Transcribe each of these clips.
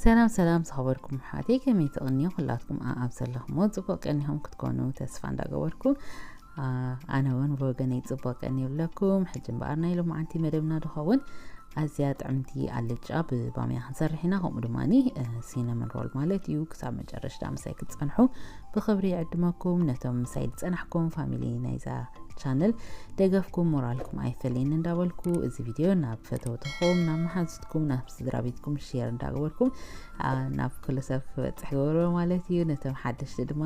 ሰላም ሰላም ዝኸበርኩም ኣሕዋተይ፣ ከመይ ትቕንዩ? ኩላትኩም ኣብ ዘለኹሞ ጽቡቕ ቀኒኹም ክትኮኑ ተስፋ እንዳገበርኩ፣ ኣነ እውን ብወገነይ ጽቡቕ ቀኒ ይብለኩም። ሕጂ እምበኣር ናይ ሎማዓንቲ መደብና ድኸውን ኣዝያ ጥዕምቲ ኣልጫ ብባምያ ክንሰርሕ ኢና። ከምኡ ድማ ሲነመን ሮል ማለት እዩ። ክሳብ መጨረሽታ ምሳይ ክትጸንሑ ብኽብሪ ይዕድመኩም። ነቶም ምሳይ ዝጸናሕኩም ፋሚሊ ናይዛ ቻነል ደገፍኩም ሞራልኩም ኣይፈለየኒ እንዳበልኩ፣ እዚ ቪድዮ ናብ ፈተውትኹም፣ ናብ መሓዙትኩም፣ ናብ ስድራ ቤትኩም ሼር እንዳገበርኩም ናብ ኩሉ ሰብ ክበፅሕ ገበርዎ ማለት እዩ። ነቶም ሓደሽቲ ድማ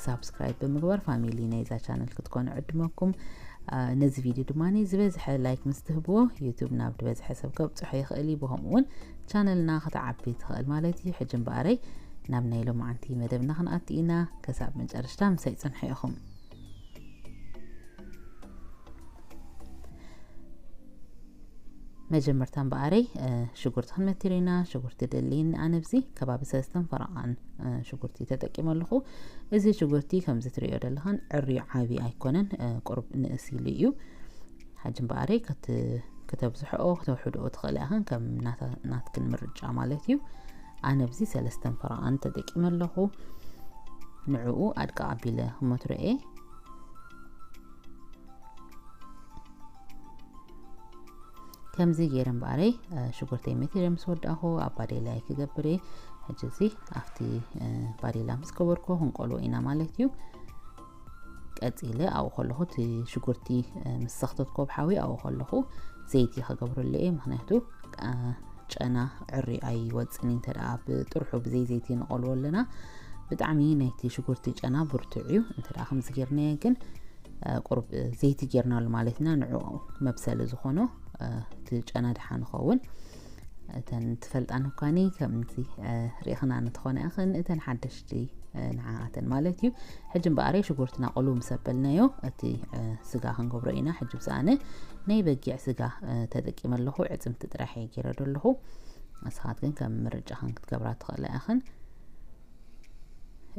ሳብስክራይብ ብምግባር ፋሚሊ ናይዛ ቻነል ክትኮኑ ዕድመኩም። ነዚ ቪድዮ ድማ ዝበዝሐ ላይክ ምስ ትህብዎ ዩቱብ ናብ ዝበዝሐ ሰብ ከብፅሖ ይኽእል እዩ። ብኸምኡ እውን ቻነልና ክትዓቢ ትኽእል ማለት እዩ። ሕጂ እምበኣረይ ናብ ናይ ሎማዓንቲ መደብና ክንኣቱ ኢና። ከሳብ መጨረሽታ ምሳይ ጽንሑ ኢኹም። መጀመርታ እምበኣረይ ሽጉርቲ ክንመትር ኢና። ሽጉርቲ ደልይኒ ኣነ ኣብዚ ከባቢ ሰለስተን ፈረቓን ሽጉርቲ ተጠቂመ ኣለኹ። እዚ ሽጉርቲ ከምዚ ትሪኦ ዘለኻን ዕርዩ ዓብዪ ኣይኮነን፣ ቁሩብ ንእስ ኢሉ እዩ። ሕጂ እምበኣረይ ክተብዝሕኦ ክተውሕድኦ ትኽእላ ኢኽን፣ ከም ናትክን ምርጫ ማለት እዩ። ኣነ ኣብዚ ሰለስተን ፈረቓን ተጠቂመ ኣለኹ። ንዕኡ ኣድቅቕ ኣቢለ ክመትሮ እየ። ከምዚ ገይረ እምበኣረይ ሽጉርተይ መቲረ ምስ ወዳእኹ ኣብ ባዴላይ ክገብር እየ። ሕጂ እዚ ኣብቲ ባዴላ ምስ ገበርኩ ክንቆልዎ ኢና ማለት እዩ። ቀጺለ ኣብኡ ከለኹ እቲ ሽጉርቲ ምስ ሰኽተትኮ ብሓዊ ኣብኡ ከለኹ ዘይቲ ክገብረሉ እየ። ምኽንያቱ ጨና ዕሪ ኣይወፅን እዩ። እንተ ደኣ ብጥርሑ ብዘይ ዘይቲ ንቆልዎ ኣለና፣ ብጣዕሚ ናይቲ ሽጉርቲ ጨና ብርቱዕ እዩ። እንተ ደኣ ከምዚ ጌርናዮ ግን ቁሩብ ዘይቲ ጌርናሉ ማለት ኢና። ንዕኡ መብሰሊ ዝኾኖ እቲ ጨና ደሓን ይኸውን። እተን ትፈልጣን እኳኒ ከምዚ ርኢኽና ንትኾነ ኢኽን፣ እተን ሓደሽቲ ንዓኣተን ማለት እዩ። ሕጂ እምበኣረይ ሽጉርትና ቆልው ምስ ኣበልናዮ እቲ ስጋ ክንገብሮ ኢና። ሕጂ ብዝኣነ ናይ በጊዕ ስጋ ተጠቂመ ኣለኹ። ዕፅምቲ ጥራሕ እየ ገይረ ዘለኹ። ንስኻት ግን ከም ምርጫኽን ክትገብራ ትኽእላ ኢኽን።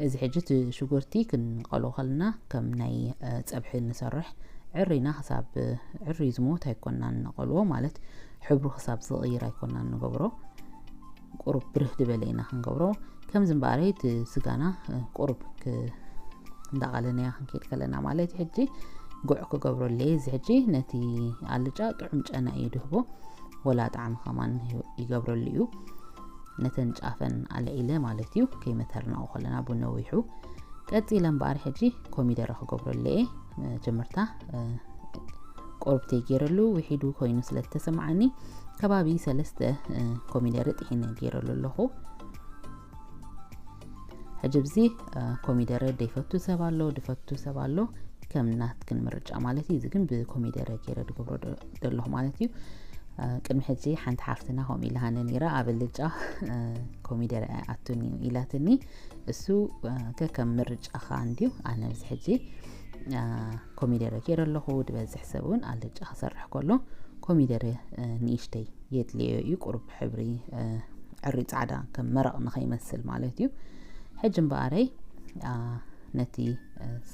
እዚ ሕጂ እቲ ሽጉርቲ ክንቆልዎ ከለና ከም ናይ ጸብሒ ንሰርሕ ዕሪና ክሳብ ዕሪ ዝሞት ኣይኮናን ንቆልዎ፣ ማለት ሕብሩ ክሳብ ዝቕይር ኣይኮናን ንገብሮ። ቁሩብ ብርህ ዝበለ ኢና ክንገብሮ። ከምዚ እምበኣረይ እቲ ስጋና ቁሩብ እንዳቐለናያ ክንከይድ ከለና ማለት እዩ። ሕጂ ጉዕ ክገብረሉ እየ። እዚ ሕጂ ነቲ ኣልጫ ጥዑም ጨና እዩ ድህቦ፣ ወላ ጣዕሚ ከማን ይገብረሉ እዩ። ነተን ጫፈን ኣልዒለ ማለት እዩ፣ ከይመተርናኦ ከለና ብነዊሑ። ቀጺለ እምበኣር ሕጂ ኮሚደረ ክገብረሉ እየ። መጀመርታ ቁሩብ ተይ ገይረሉ ውሒዱ ኮይኑ ስለ ዝተሰማዓኒ ከባቢ ሰለስተ ኮሚደረ ጥሒነ ገይረሉ ኣለኹ። ሕጂ ኣብዚ ኮሚደረ ደይፈቱ ሰብ ኣሎ፣ ድፈቱ ሰብ ኣሎ፣ ከም ናትክን ምርጫ ማለት እዩ። እዚ ግን ብኮሚደረ ገይረ ድገብሮ ደለኹ ማለት እዩ። ቅድሚ ሕጂ ሓንቲ ሓፍትና ከምኡ ኢላሃኒ ነይራ፣ ኣብ ኣልጫ ኮሚደረ ኣይኣቱን እዩ ኢላትኒ። እሱ ከከም ምርጫኻ እንድዩ። ኣነ ኣብዚ ሕጂ ኮሚደረ ገይረ ኣለኹ። ዝበዝሕ ሰብ እውን ኣልጫ ክሰርሕ ከሎ ኮሚደረ ንእሽተይ የድልዮ እዩ። ቁሩብ ሕብሪ ዕሪ ጻዕዳ ከም መረቕ ንኸይመስል ማለት እዩ። ሕጂ እምበኣረይ ነቲ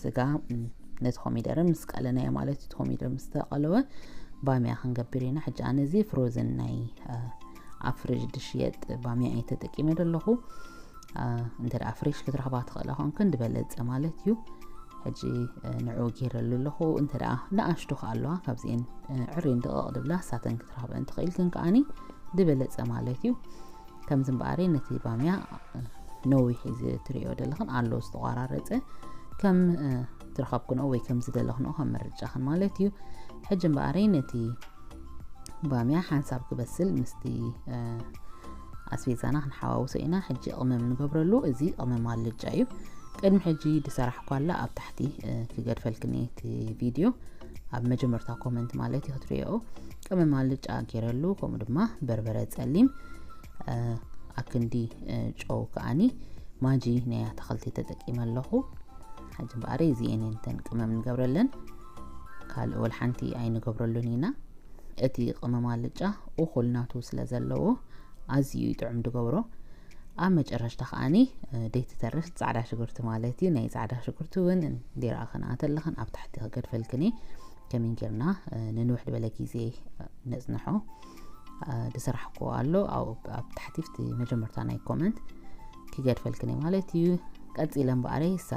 ስጋ ነቲ ኮሚደረ ምስ ቀለናዮ ማለት እዩ። እቲ ኮሚደረ ምስ ተቐለወ ባምያ ክንገብር ኢና። ሕጂ ኣነ እዚ ፍሮዝን ናይ ኣብ ፍሪጅ ድሽየጥ ባምያ እየ ተጠቂመ ዘለኹ። እንተ ደኣ ፍሬሽ ክትረኽባ ትኽእላ ኮንክን ዝበለጸ ማለት እዩ። ሕጂ ንዑ ገይረሉ ኣለኹ። እንተ ደኣ ንኣሽቱ ከኣ ኣለዋ፣ ካብዚኤን ዕሪን ድቕቕ ድብላ ሳተን ክትረኽበን ትኽእል ግን ከኣኒ ዝበለጸ ማለት እዩ። ከምዚ እምበኣረይ ነቲ ባምያ ነዊሕ እዚ ትሪኦ ዘለኽን ኣሎ ዝተቋራረጸ፣ ከም ትረኸብክንኦ ወይ ከም ዝደለኽንኦ ከም ምርጫኽን ማለት እዩ። ሕጂ እምበኣረይ ነቲ ባምያ ሓንሳብ ክበስል ምስቲ ኣስቤዛና ክንሓዋውሶ ኢና። ሕጂ ቅመም ንገብረሉ። እዚ ቅመም ኣልጫ እዩ። ቅድሚ ሕጂ ድሰራሕኳላ ኣብ ታሕቲ ክገድፈልክኒ እቲ ቪድዮ ኣብ መጀመርታ ኮመንት ማለት እዩ ክትሪኦ። ቅመም ኣልጫ ገይረሉ፣ ከምኡ ድማ በርበረ ጸሊም፣ ኣክንዲ ጨው ከኣኒ ማጂ ናይ ኣታኽልቲ ተጠቂመ ኣለኹ። ሕጂ እምበኣር እዚኤን እተን ቅመም ንገብረለን፣ ካልእ ወላ ሓንቲ ኣይንገብረሉን ኢና። እቲ ቅመም ኣልጫ እኹል ናቱ ስለ ዘለዎ ኣዝዩ እዩ ጥዑም ድገብሮ። ኣብ መጨረሽታ ከኣኒ ደይትተርፍ ጻዕዳ ሽጉርቲ ማለት እዩ። ናይ ጻዕዳ ሽጉርቲ እውን እንዲረኣ ከነኣተለኽን ኣብ ታሕቲ ክገድፈልክን እየ። ከመይ ጌርና ንንውሕ ዝበለ ግዜ ነጽንሖ። ዝሰራሕኩ ኣሎ ኣብ ታሕቲ ፍቲ መጀመርታ ናይ ኮመንት ክገድፈልክን ማለት እዩ። ቀፂለ እምበኣረይ እሳ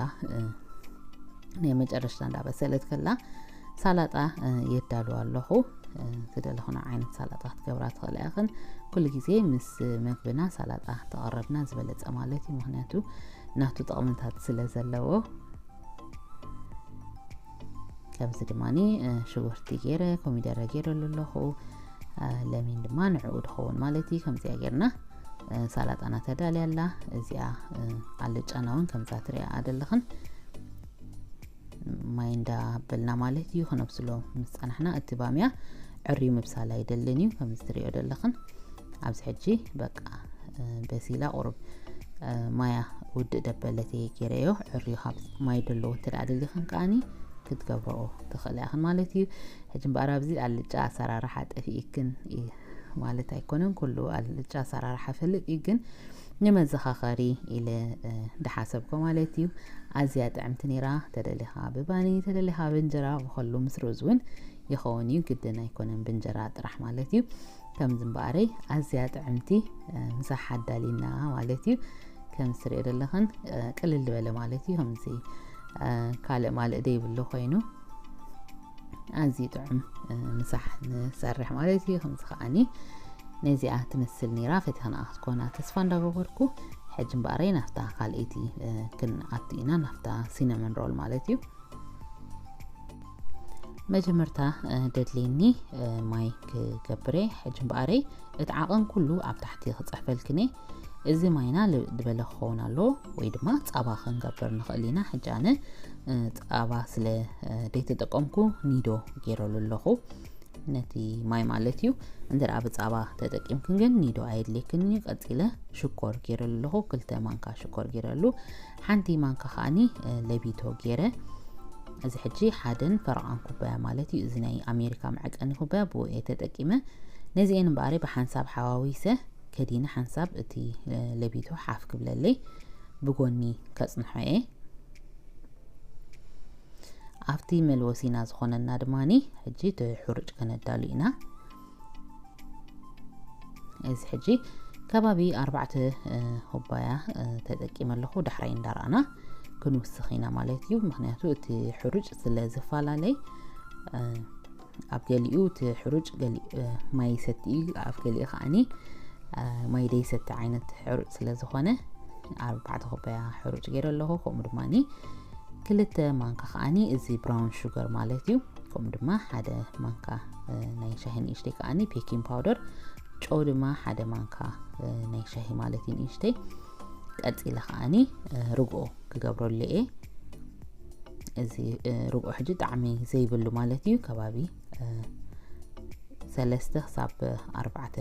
ናይ መጨረሽታ እንዳበሰለት ከላ ሳላጣ የዳሉ ኣለኹ። ትደለኹና ዓይነት ሳላጣ ክትገብራ ትኽእላ ኢኽን። ኩሉ ግዜ ምስ መግብና ሳላጣ ተቐረብና ዝበለፀ ማለት እዩ፣ ምክንያቱ ናቱ ጥቕምታት ስለ ዘለዎ። ከምዚ ድማ ሽጉርቲ ገይረ ኮሚደረ ገይረሉ ኣለኹ። ለሚን ድማ ንዕኡ ድኸውን ማለት እዩ። ከምዚኣ ጌርና ሳላጣና ተዳልያ ኣላ። እዚኣ ኣልጫና እውን ከምዛ ትሪኣ ኣለኽን ማይ እንዳበልና ማለት እዩ። ክነብስሎ ምስ ጸናሕና እቲ ባምያ ዕርዩ ምብሳል ኣይደልን እዩ። ከምዚ ትሪኦ ዘለኽን ኣብዚ ሕጂ በቃ በሲላ ቁሩብ ማያ ውድእ ደበለት እየ ገይረዮ። ዕርዩ ካብ ማይ ደለዎ እንተ ደኣ ደሊኽን ከኣኒ ክትገብረኦ ትኽእላ ኢኽን ማለት እዩ። ሕጂ እምበኣር ኣብዚ ኣልጫ ኣሰራርሓ ጠፊእክን ማለት ኣይኮነን፣ ኩሉ ኣልጫ ኣሰራርሓ ፈልጥ እዩ፣ ግን ንመዘኻኸሪ ኢለ ድሓሰብኮ ማለት እዩ። ኣዝያ ጥዕምቲ ነይራ። ተደሊኻ ብባኒ፣ ተደሊኻ ብእንጀራ፣ ብኸሉ ምስ ሩዝ እውን ይኸውን እዩ፣ ግድን ኣይኮነን ብእንጀራ ጥራሕ ማለት እዩ። ከምዚ እምበኣረይ ኣዝያ ጥዕምቲ ምሳሕ ኣዳሊና ማለት እዩ። ከም ትሪኦ ዘለኽን ቅልል ዝበለ ማለት እዩ። ከምዚ ካልእ ማልእ ዘይብሉ ኮይኑ ኣዝዩ ጥዑም ምሳሕ ንሰርሕ ማለት እዩ። ከምዚ ከዓኒ ነዚኣ ትመስል ነይራ። ፈቲኽና ክትኮና ተስፋ እንዳገበርኩ፣ ሕጂ እምበኣረይ ናብታ ካልኣይቲ ክንኣቱ ኢና፣ ናብታ ሲነመን ሮል ማለት እዩ። መጀመርታ ደድልየኒ ማይ ክገብረ። ሕጂ እምበኣረይ እቲ ዓቐን ኩሉ ኣብ ታሕቲ ክፅሕፈልክን እየ። እዚ ማይና ልብጥ ዝበለ ክኸውን ኣለዎ፣ ወይ ድማ ፃባ ክንገብር ንኽእል ኢና። ሕጂ ኣነ ፃባ ስለ ዘይተጠቀምኩ ኒዶ ገይረሉ ኣለኹ ነቲ ማይ ማለት እዩ። እንተ ደኣ ብፃባ ተጠቂምክን ግን ኒዶ ኣየድልየክን እዩ። ቀፂለ ሽኮር ገይረሉ ኣለኹ፣ ክልተ ማንካ ሽኮር ገይረሉ፣ ሓንቲ ማንካ ከዓኒ ለቢቶ ገይረ። እዚ ሕጂ ሓደን ፈረቓን ኩባያ ማለት እዩ። እዚ ናይ ኣሜሪካ መዐቀኒ ኩባያ ብኡ እየ ተጠቂመ። ነዚኤን እምበኣረይ ብሓንሳብ ሓዋዊሰ ከዲነ ሓንሳብ እቲ ለቢቶ ሓፍ ክብለለይ ብጎኒ ከጽንሖ እየ። ኣብቲ መልወሲና ዝኾነና ድማኒ ሕጂ እቲ ሕሩጭ ከነዳሉ ኢና። እዚ ሕጂ ከባቢ ኣርባዕተ ኩባያ ተጠቂመ ኣለኹ። ዳሕራይ እንዳረኣና ክንውስኽ ኢና ማለት እዩ። ምክንያቱ እቲ ሕሩጭ ስለ ዝፈላለይ ኣብ ገሊኡ እቲ ሕሩጭ ማይ ይሰቲ እዩ፣ ኣብ ገሊኡ ከዓኒ ማይ ደይሰቲ ዓይነት ሕሩጭ ስለ ዝኾነ ኣርባዕተ ኩባያ ሕሩጭ ገይረ ኣለኹ። ከምኡ ድማ ክልተ ማንካ ከዓኒ እዚ ብራውን ሹገር ማለት እዩ። ከምኡ ድማ ሓደ ማንካ ናይ ሻሂ ንእሽተይ ከዓኒ ቤኪንግ ፓውደር፣ ጨው ድማ ሓደ ማንካ ናይ ሻሂ ማለት እዩ ንእሽተይ። ቀፂለ ከዓኒ ርግኦ ክገብረሉ እየ። እዚ ርግኦ ሕጂ ጣዕሚ ዘይብሉ ማለት እዩ። ከባቢ ሰለስተ ክሳብ ኣርባዕተ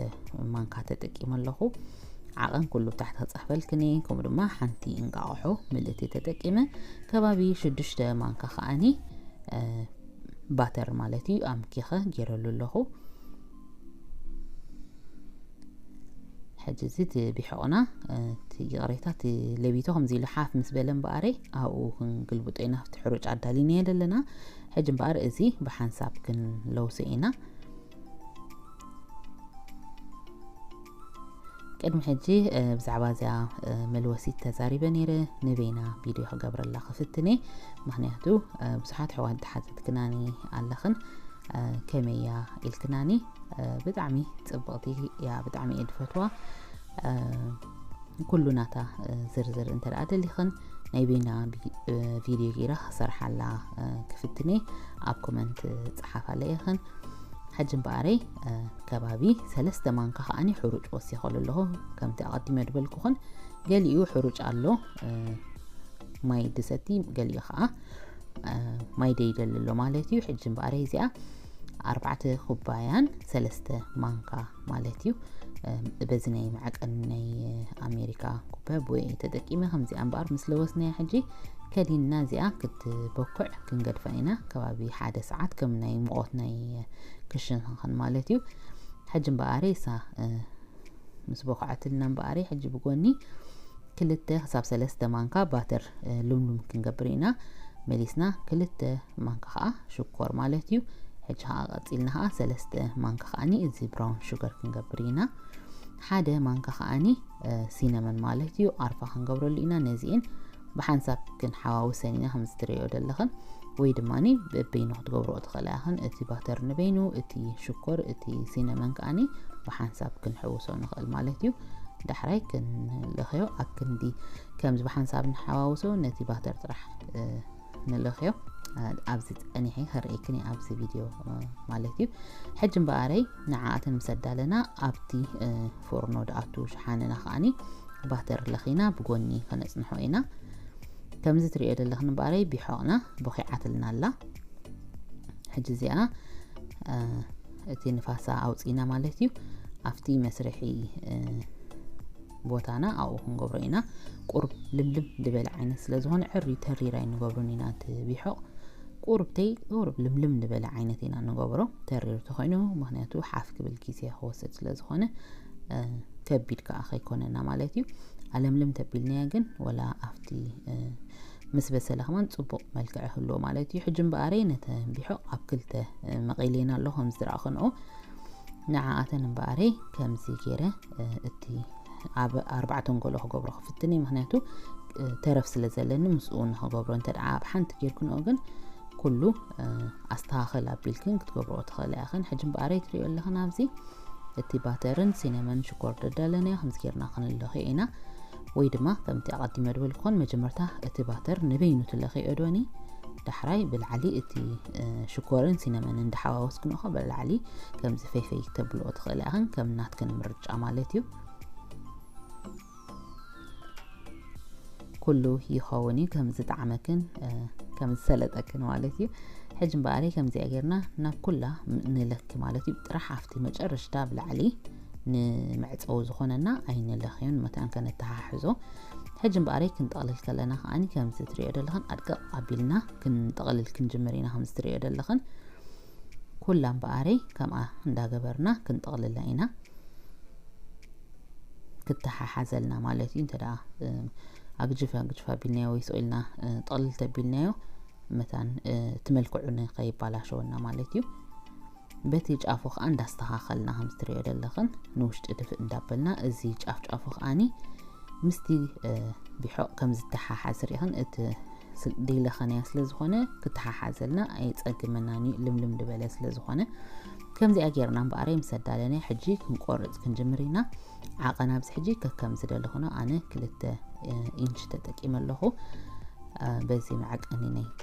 ማንካ ተጠቂመ ኣለኹ። ዓቐን ኩሉ ብታሕቲ ክፅሕፈልክን እየ። ከምኡ ድማ ሓንቲ እንቃቕሖ ምልእቲ ተጠቂመ። ከባቢ ሽዱሽተ ማንካ ከዓኒ ባተር ማለት እዩ ኣምኪኸ ገይረሉ ኣለኹ። ሕጂ እዚ እቲ ቢሕቑና እቲ ይቕሬታ እቲ ለቢቶ ከምዚ ኢሉ ሓፍ ምስ በለ እምበኣረይ ኣብኡ ክንግልብጦ ኢና። ኣብቲ ሕሩጭ ኣዳሊናዮ ዘለና ሕጂ እምበኣር እዚ ብሓንሳብ ክንለውሶ ኢና። ቅድሚ ሕጂ ብዛዕባ እዚኣ መልወሲት ተዛሪበ ነይረ። ንበይና ቪድዮ ክገብረላ ክፍትነ፣ ምክንያቱ ብዙሓት ሕዋት ዝሓተትክናኒ ኣለኽን ከመያ ኢልክናኒ። ብጣዕሚ ፅብቕቲ እያ፣ ብጣዕሚ እየ ዝፈትዋ። ኩሉ ናታ ዝርዝር እንተ ደኣ ደሊኽን ናይ በይና ቪድዮ ገይረ ክሰርሓላ ክፍትነ ኣብ ኮመንት ፀሓፋለ ኢኽን። ሕጂ እምበኣረይ ከባቢ ሰለስተ ማንካ ከዓኒ ሕሩጭ ወሲኸሉ ኣለኹ። ከምቲ ኣቐዲመ ዝበልኩኽን ገሊኡ ሕሩጭ ኣሎ ማይ ድሰቲ፣ ገሊኡ ከዓ ማይ ደይደሊ ኣሎ ማለት እዩ። ሕጂ እምበኣረይ እዚኣ ኣርባዕተ ኩባያን ሰለስተ ማንካ ማለት እዩ። በዚ ናይ መዐቀኒ ናይ ኣሜሪካ ኩባያ ብወይ ተጠቂመ ከምዚኣ እምበኣር ምስ ለወስናያ ሕጂ ከዲንና እዚኣ ክትበኩዕ ክንገድፋ ኢና። ከባቢ ሓደ ሰዓት ከም ናይ ሙቐት ናይ ክሽን ክንኸን ማለት እዩ። ሕጂ እምበኣረይ እሳ ምስ ቦኽዐትልና እምበኣረይ ሕጂ ብጎኒ ክልተ ክሳብ ሰለስተ ማንካ ባተር ልምሉም ክንገብር ኢና። መሊስና ክልተ ማንካ ከዓ ሽኮር ማለት እዩ። ሕጂ ከዓ ቀፂልና ከዓ ሰለስተ ማንካ ከዓኒ እዚ ብራውን ሹገር ክንገብር ኢና። ሓደ ማንካ ከዓኒ ሲነመን ማለት እዩ፣ ኣርፋ ክንገብረሉ ኢና። ነዚኤን ብሓንሳብ ክንሓዋውሰን ኢና፣ ከምዚ ትሪኦ ዘለኽን፣ ወይ ድማ በበይኑ ክትገብርኦ ትኽእላ ኢኽን። እቲ ባተር ንበይኑ፣ እቲ ሽኮር፣ እቲ ሲነመን ከዓኒ ብሓንሳብ ክንሕውሶ ንኽእል ማለት እዩ። ዳሕራይ ክንልኽዮ ኣብ ክንዲ ከምዚ ብሓንሳብ ንሓዋውሶ፣ ነቲ ባተር ጥራሕ ንልኽዮ። ኣብዚ ፀኒሐ ከርእየክን እየ ኣብዚ ቪድዮ ማለት እዩ። ሕጂ እምበኣረይ ንዓኣተን ምስ ኣዳለና ኣብቲ ፎርኖ ድኣቱ ሸሓነና ከዓኒ ባተር ለኺና ብጎኒ ከነፅንሖ ኢና። ከምዚ ትሪኦ ዘለኽን እምበኣረይ ቢሖቕና ቦኺዓትልና ኣላ። ሕጂ እዚኣ እቲ ንፋሳ ኣውፂና ማለት እዩ። ኣብቲ መስርሒ ቦታና ኣብኡ ክንገብሮ ኢና። ቁሩብ ልምልም ዝበለ ዓይነት ስለ ዝኾነ ዕርዩ ተሪር ኣይንገብሮን ኢና። እቲ ቢሖቕ ቁሩብተይ ቁሩብ ልምልም ዝበለ ዓይነት ኢና ንገብሮ፣ ተሪር ተኾይኑ፣ ምኽንያቱ ሓፍ ክብል ግዜ ክወስድ ስለ ዝኾነ ከቢድ ከዓ ከይኮነና ማለት እዩ። ኣለምልም ተቢልናዮ ግን ወላ ኣብቲ ምስ በሰለ ከማን ፅቡቕ መልክዕ ህልዎ ማለት እዩ። ሕጂ እምበኣረይ ነተ ቢሖቕ ኣብ ክልተ መቒሌና ኣሎ ከም ዝረኣኽንኦ። ንዓኣተን እምበኣረይ ከምዚ ገይረ እቲ ኣብ ኣርባዕተ ንጎሎ ክገብሮ ክፍትን እየ፣ ምክንያቱ ተረፍ ስለ ዘለኒ ምስኡ ንክገብሮ። እንተ ደኣ ኣብ ሓንቲ ጌርክንኦ ግን ኩሉ ኣስተኻኸል ኣቢልክን ክትገብርኦ ትኽእላ ኢኽን። ሕጂ እምበኣረይ ትሪኦ ኣለኽን ኣብዚ እቲ ባተርን ሲነመን ሽኮር ደዳለናዮ ከምዚ ጌርና ክንለኽዮ ኢና። ወይ ድማ ከምቲ ኣቐዲመ ዝበልኩን መጀመርታ እቲ ባተር ንበይኑ ትለኽዮ ዶኒ፣ ዳሕራይ ብላዕሊ እቲ ሽኮርን ሲነመንን እንዳሓዋወስክንኦ ብላዕሊ ከምዚ ፈይፈይ ተብልኦ ትኽእላ ኢኽን፣ ከም ናትክን ምርጫ ማለት እዩ። ኩሉ ይኸውን እዩ ከም ዝጠዓመክን ከም ዝሰለጠክን ማለት እዩ። ሕጂ እምበኣረይ ከምዚኣ ጌርና ናብ ኩላ ንለኪ ማለት እዩ። ጥራሕ ኣብቲ መጨረሽታ ብላዕሊ ንመዕፀዊ ዝኾነና ኣይንለኽዮን፣ መታን ከነተሓሕዞ። ሕጂ እምበኣረይ ክንጠቕልል ከለና ከዓኒ ከምዚ ትሪኦ ዘለኽን ኣድቀቕ ኣቢልና ክንጠቕልል ክንጅምር ኢና። ከምዚ ትሪኦ ዘለኽን ኩላ እምበኣረይ ከምኣ እንዳገበርና ክንጠቕልላ ኢና። ክተሓሓዘልና ማለት እዩ። እንተ ደኣ ኣግጅፍ ኣግጅፍ ኣቢልናዮ ወይ ስቕ ኢልና ጠቕልል ተቢልናዮ መታን እቲ መልክዑ ንኸይባላሸወና ማለት እዩ። በቲ ጫፉ ከዓ እንዳስተኻኸልና ከም ዝትሪኦ ዘለኽን ንውሽጢ ድፍእ እንዳበልና እዚ ጫፍ ጫፉ ከዓኒ ምስቲ ቢሖቕ ከም ዝተሓሓዝ ርኢኽን እቲ ደይለኸናያ ስለ ዝኾነ ክተሓሓዘልና ኣይፀግመናን እዩ፣ ልምልም ዝበለ ስለ ዝኾነ። ከምዚኣ ጌርና እምበኣረይ ምስ ኣዳለናዮ ሕጂ ክንቆርፅ ክንጅምር ኢና። ዓቐን ኣብዚ ሕጂ ከከም ዝደለኹና ኣነ ክልተ ኢንች ተጠቂመ ኣለኹ። በዚ መዐቀኒ ናይቲ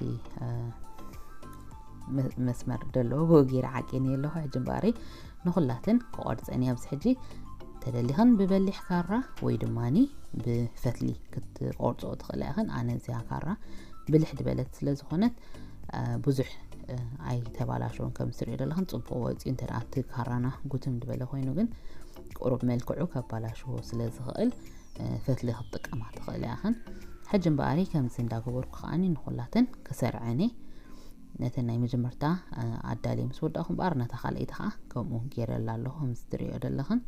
መስመር ዘለዎ ብኡ ገይረ ዓቂኒ ኣለኹ። ሕጂ እምበኣረይ ንኹላተን ክቆርፀን እየ ኣብዚ ሕጂ። ተደሊኽን ብበሊሕ ካራ ወይ ድማኒ ብፈትሊ ክትቆርፅኦ ትኽእላ ኢኽን። ኣነ እዚኣ ካራ ብልሕ ድበለት ስለ ዝኾነት ብዙሕ ኣይተባላሸውን። ከም ዝትሪኦ ዘለኽን ፅቡቕ ወፂኡ። እንተ ደኣ እቲ ካራና ጉትም ድበለ ኮይኑ ግን ቁሩብ መልክዑ ከባላሽዎ ስለ ዝኽእል ፈትሊ ክትጥቀማ ትኽእላ ኢኽን። ሕጂ እምበኣሪ ከምዚ እንዳገበርኩ ከዓኒ ንኹላተን ክሰርዐን እየ። ነተን ናይ መጀመርታ ኣዳልየ ምስ ወዳእኹ እምበኣር ነታ ካልኣይቲ ከዓ ከምኡ ገይረላ ኣለኹ። ከምዚ ትሪኦ ዘለኽን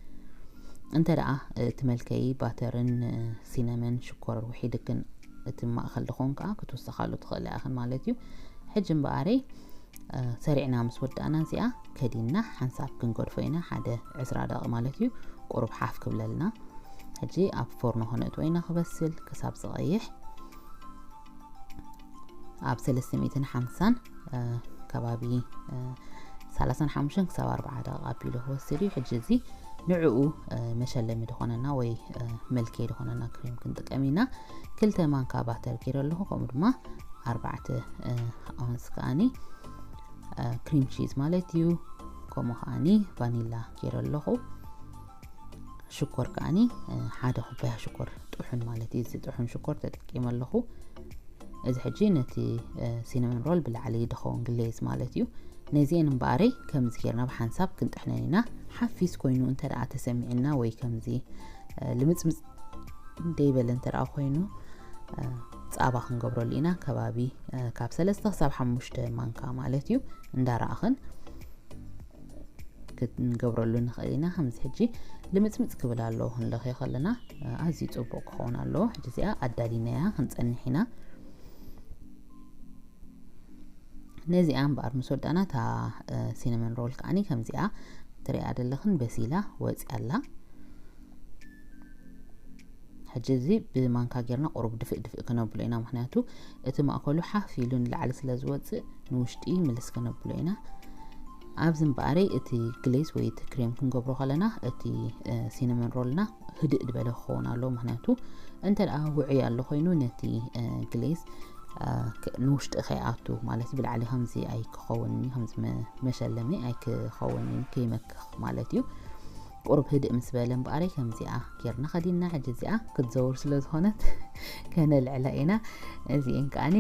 እንተ ደኣ እቲ መልከይ ባተርን ሲነመን ሽኮር ውሒድክን እቲ ማእኸል ዝኾን ከዓ ክትውስኻሉ ትኽእላ ኢኽን ማለት እዩ። ሕጂ እምበኣረይ ሰሪዕና ምስ ወዳእና እዚኣ ከዲንና ሓንሳብ ክንገድፎ ኢና፣ ሓደ ዕስራ ደቂቕ ማለት እዩ። ቁሩብ ሓፍ ክብለልና ሕጂ ኣብ ፎርኖ ከነእትዎ ኢና ክበስል ክሳብ ዝቐይሕ። ኣብ ሰለስተ ሚእትን ሓምሳን ከባቢ ሰላሳን ሓሙሽተን ክሳብ ኣርብዓ ደቂቕ ኣቢሉ ክወስድ እዩ። ሕጂ እዚ ንዕኡ መሸለሚ ዝኾነና ወይ መልከይ ዝኾነና ክሬም ክንጥቀም ኢና። ክልተ ማንካ ባተር ገይረ ኣለኹ፣ ከምኡ ድማ ኣርባዕተ ኣውንስ ከዓኒ ክሪም ቺዝ ማለት እዩ። ከምኡ ከዓኒ ቫኒላ ገይረ ኣለኹ። ሽኮር ከዓኒ ሓደ ኩባያ ሽኮር ጥሑን ማለት እዩ። እዚ ጥሑን ሽኮር ተጠቂመ ኣለኹ። እዚ ሕጂ ነቲ ሲነመን ሮል ብላዕሊ ድኸውን ግሌዝ ማለት እዩ። ነዚአን እምበኣረይ ከምዚ ጌርና ብሓንሳብ ክንጥሕነን ኢና። ሓፊስ ኮይኑ እንተ ደኣ ተሰሚዕና ወይ ከምዚ ልምጽምጽ ደይበለ እንተ ደኣ ኮይኑ ፃባ ክንገብረሉ ኢና። ከባቢ ካብ ሰለስተ ክሳብ ሓሙሽተ ማንካ ማለት እዩ። እንዳረኣኽን ክንገብረሉ ንኽእል ኢና። ከምዚ ሕጂ ልምጽምጽ ክብል ኣለዎ ክንለኽዮ ከለና ኣዝዩ ጽቡቕ ክኸውን ኣለዎ። ሕጂ እዚኣ ኣዳሊናያ ክንጸንሕ ኢና። ነዚኣ እምበኣር ምስ ወዳእና እታ ሲነመን ሮል ከዓኒ ከምዚኣ ትሪኣ ዘለኽን በሲላ ወፂኣ ኣላ። ሕጂ እዚ ብማንካ ጌርና ቁሩብ ድፍእ ድፍእ ክነብሎ ኢና፣ ምክንያቱ እቲ ማእከሉ ሓፍ ኢሉ ንላዕሊ ስለ ዝወፅእ ንውሽጢ ምልስ ክነብሎ ኢና። ኣብዚ እምበኣረይ እቲ ግሌዝ ወይ እቲ ክሬም ክንገብሮ ከለና እቲ ሲነመን ሮልና ህድእ ዝበለ ክኸውን ኣለዎ፣ ምክንያቱ እንተ ደኣ ውዑይ ኣሎ ኮይኑ ነቲ ግሌዝ ንውሽጢ ከይኣቱ ማለት እዩ። ብላዕሊ ከምዚ ኣይክኸውን እዩ፣ ከምዚ መሸለሚ ኣይክኸውን እዩ፣ ከይመክኽ ማለት እዩ። ቁሩብ ህድእ ምስ በለ እምበኣረይ ከምዚኣ ጌርና ከዲና። ሕጂ እዚኣ ክትዘውር ስለ ዝኾነት ከነልዕላ ኢና። እዚኤን ከዓኒ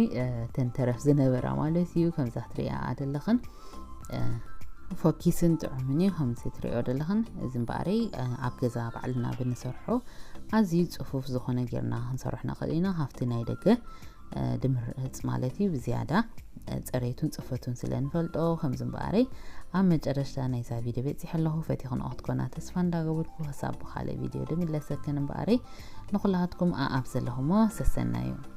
ተንተረፍ ዝነበራ ማለት እዩ። ከምዛ ትሪኣ ዘለኽን ፈኪስን ጥዑምን እዩ። ከምዚ ትሪኦ ዘለኽን እዚ እምበኣረይ ኣብ ገዛ ባዕልና ብንሰርሖ ኣዝዩ ጽፉፍ ዝኾነ ጌርና ክንሰርሖ ንኽእል ኢና። ካብቲ ናይ ደገ ድምርጽ ማለት እዩ። ብዝያዳ ጽሬቱን ጽፈቱን ስለ ንፈልጦ። ከምዚ እምበኣረይ ኣብ መጨረሽታ ናይዛ ቪድዮ በጺሐ ኣለኹ። ፈቲኽንኦ ክትኮና ተስፋ እንዳገበርኩ ክሳብ ብኻልእ ቪድዮ ድምለሰክን እምበኣረይ ንኹላትኩም ኣኣብ ዘለኹሞ ሰሰናዩ።